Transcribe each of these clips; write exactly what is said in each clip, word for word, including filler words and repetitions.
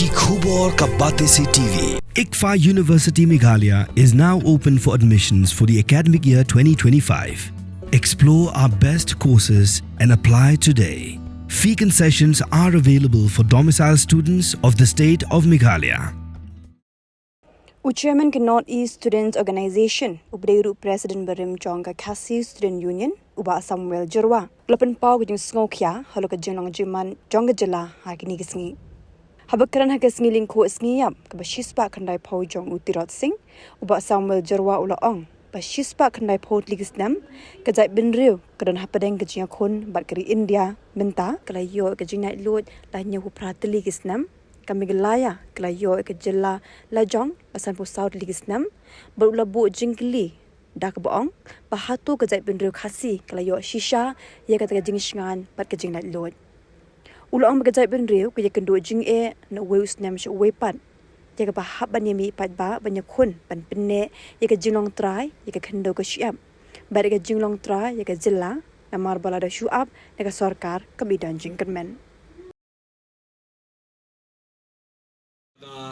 Khubor ka Batesi T V. ICFAI University Meghalaya is now open for admissions for the academic year twenty twenty-five. Explore our best courses and apply today. Fee concessions are available for domicile students of the state of Meghalaya. U Chairman ka North East Students Organisation, uba dei ruh President barim jong ka Khasi Student Union, u Bah Samuel Jyrwa, u la pynpaw ka jingsngewkhia halor ka jinglong jingman jong ka jylla ha kine ki sngi. Haba kren ha ka sngi lyngkhuh sngi ïap kaba shispah khyndaiphew jong u Tirot Sing, u Bah Samuel Jyrwa u la ong ba shispah khyndaiphew tylli ki snem ka jaitbynriew ka don hapdeng ka jingïakhun bad ka ri India. Mynta ka la ïoh ka jinglaitluid la hynñiewphew phra tylli ki snem. Ka Meghalaya ka la ïoh ka jylla lajong la sanphew saw tylli ki snem, bad u la buh jingkylli da kaba ong ba hato ka jaitbynriew Khasi ka la ïoh shisha ïa kata ka jingshngaiñ bad ka jinglaitluid. U la ong ba ka jaitbynriew ka ïakynduh jingeh na uwei u snem sha uwei pat, ïa kaba hap ban ïamih paidbah ban ïakhun ban pynneh ïa ka jinglong trai ïa ka khyndew ka shyiap bad ïa ka jinglong trai ïa ka jylla, namar ba lada shu ap na ka sorkar kam i don jingkyrmen. Ka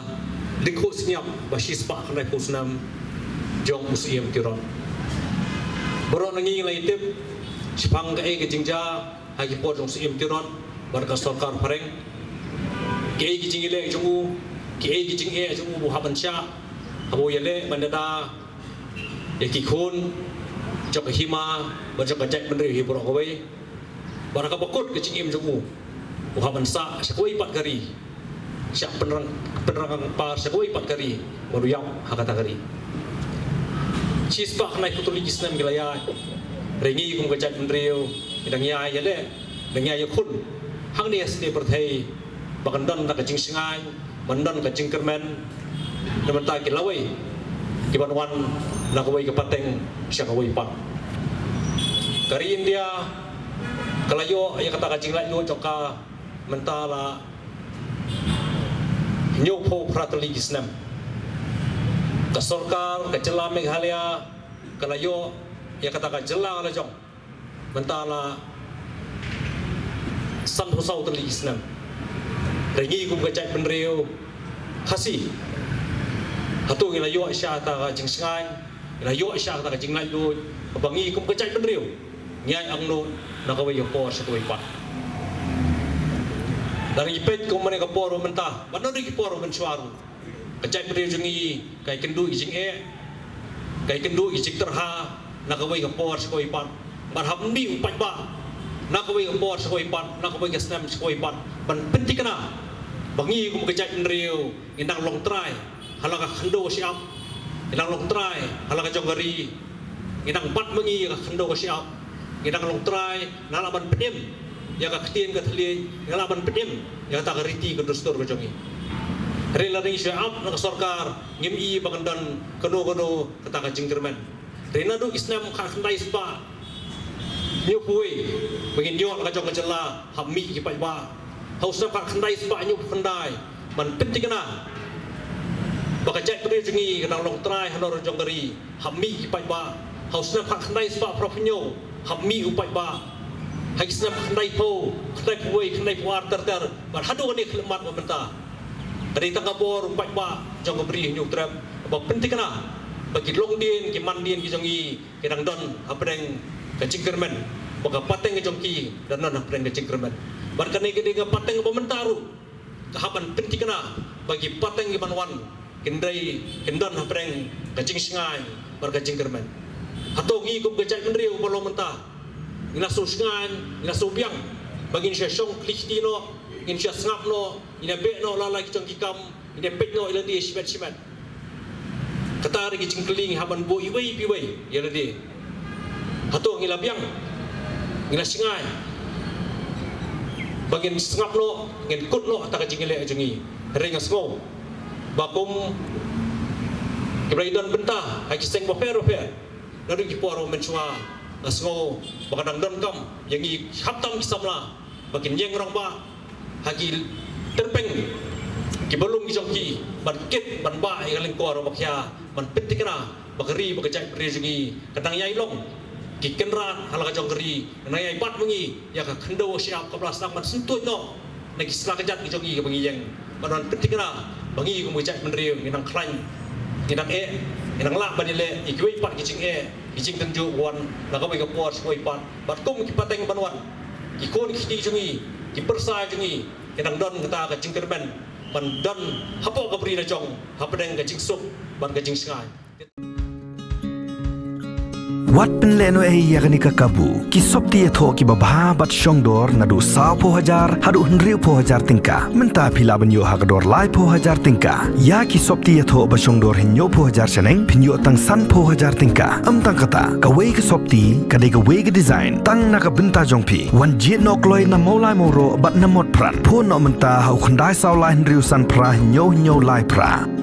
lyngkhuh sngi ïap ba shispah khyndaiphew snem jong u Syiem Tirot. Baroh na ngi la ïatip shaphang kaei ka jingjia ha ki por jong u Syiem Tirot bad ka sorkar phareng. Kaei ki jingïaleh jong u, kaei ki jingeh jong u ba u hap ban shah haba u ïaleh ban da da ïa ki khun jong ka hima bad jong ka jaitbynriew hi baroh kawei. Bad ha kaba kut ka jingim jong u, u hap ban sah sha kawei pat ka ri, sah pynrang, pynrang par sha kawei pat ka ri bad u ïap ha kata ka ri. Shispah khyndaiphew tylli ki snem ki la ïaid, hynrei ngi kum ka jaitbynriew ngi dang ïai ïaleh, dang ïai ïakhun hangne ha shnong pyrthei ba kan don da ka jingshngaiñ, ban don ka jingkyrmen na bynta ki lawei kiban wan na kawei ka pateng sha kawei pat. Ka ri India ka la ïoh ïa kata ka jinglaitluid jong ka mynta la hynñiewphew phra tylli ki snem. Ka sorkar ka jylla Meghalaya ka la ïoh ïa kata ka jylla lajong mynta la sanphew saw tylli ki snem. Hynrei ngi kum ka jaitbynriew Khasi, hato ngi la ïoh shisha kata ka jingshngaiñ, ngi la ïoh shisha kata ka jinglaitluid ba ngi kum ka jaitbynriew ngi ïai angnud na kawei ka por sha kawei pat? Lada ngi peit kum ha kane ka por ba mynta bad naduh ki por mynshuwa ruh, ka jaitbynriew jong ngi ka ïakynduh ïa ki jingeh, ka ïakynduh ïa ki jingtyrha na kawei ka por sha kawei pat. Bad hap mih u paidbah na kawei ka por sha kawei pat, na kawei ka snem sha kawei pat ban pynthikna ba ngi kum ka jaitbynriew ngi dang long trai ha la ka khyndew ka shyiap, ngi dang long trai ha la ka jong ka ri. Ngi dang bat ma ngi ïa ka khyndew ka shyiap, ngi dang long trai, ngi lah ban pynim ïa ka ktien ka thylliej, ngi lah ban pynim ïa kata ka riti ka dustur ka jong ngi. Hynrei lada ngi shu ap na ka sorkar, ngim i ba kan don kano kano kata ka jingkyrmen. Hynrei naduh ki snem khatkhyndai spah hynñiewphew wei ba ngin ïoh la ka jong ka jylla, hap mih ki paidbah ha u snem khatkhyndai spah hynñiewphew khyndai ban pynthikna ba ka jaitbynriew jong ngi ka dang long trai halor jong ka ri. Hap mih ki paidbah ha u snem khatkhyndai spah phraphew hynñiew, hap mih u paidbah ha ki snem khyndaiphew, khyndaiphew wei, khyndaiphew ar ter ter bad haduh kane ka khyllipmat ba mynta. Ka dei tang ka bor u paidbah jong ka Bri Hynñiewtrep ba pynthikna ba ki longdien ki mandien ki jong ngi ki dang don hapdeng ka jingkyrmen, ba ka pateng ka jong ki dang don hapdeng ka jingkyrmen. Bad kane ka dei ka pateng ba mynta ruh ka hap ban pynthikna ba ki pateng kiban wan kin dei, kin don hapdeng ka jingshngaiñ bad ka jingkyrmen. Hato ngi kum ka jaitbynriew ba long mynta ngi la shu shngaiñ, ngi la shu biang ba ngin shu shong khlei kti noh, ngin shu sngap noh, ngin ïa beh noh la la ki jong ki kam, ngin ïa peit noh ïa lade shimet shimet? Kata ruh ki jingkylli ngi hap ban buh iwei pa iwei ïa lade. Hato ngi la biang, ngi la shngaiñ ba ngin sngap noh, ngin kut noh kata ka jingïaleh jong ngi? Hynrei nga sngew ba kum kiba la ïadon bynta ha ki seng bapher bapher naduh ki por mynshuwa, nga sngew ba ka dang donkam ïa ngi khamtam ki samla ba kin ïeng rangbah ha ki tyrpeng kiba lum ki jong ki ban kit ban bah ïa ka lyngkor ba khia, ban pynthikna ba ka ri bad ka jaitbynriew jong ngi ka dang ïai long ki kynrad ha la ka jong ka ri, ka dang ïai bat ma ngi ïa ka khyndew ka shyiap kaba la sdang ban syntuid noh na ki sla kjat ki jong ngi kaba ngi ïeng. Ban wan pynthikna ba ngi kum ka jaitbynriew ngi nang khlaiñ, ngi nang eh, ngi nang lah ban ïaleh ïa kiwei pat ki jingeh, ki jingtynjuh wan na kawei ka por sha kawei pat. Bad kum ki pateng ban wan, ki khun ki kti jong ngi, ki pyrsa jong ngi, ki nang don kata ka jingkyrmen ban don hapoh ka bri la jong hapdeng ka jingsuk bad ka jingshngaiñ. Wat pynlehnohei ïa kane ka kabu. Ki sopti ïathoh kiba bha bad shongdor naduh sawphew hajar haduh hynriewphew hajar tyngka. Mynta phi lah ban ïoh ha ka dor laiphew hajar tyngka. Ïa ki sopti ïathoh ba shongdor hynñiewphew hajar shaneng phin ïoh tang sanphew hajar tyngka. Ym tang kata, kawei ka sopti ka dei kawei ka design tang na ka bynta jong phi. Wan jied noh kloi na Mawlai Mawroh bad na Motphran. Phone noh mynta ha u khyndai saw lai hynriew san phra hynñiew hynñiew lai phra.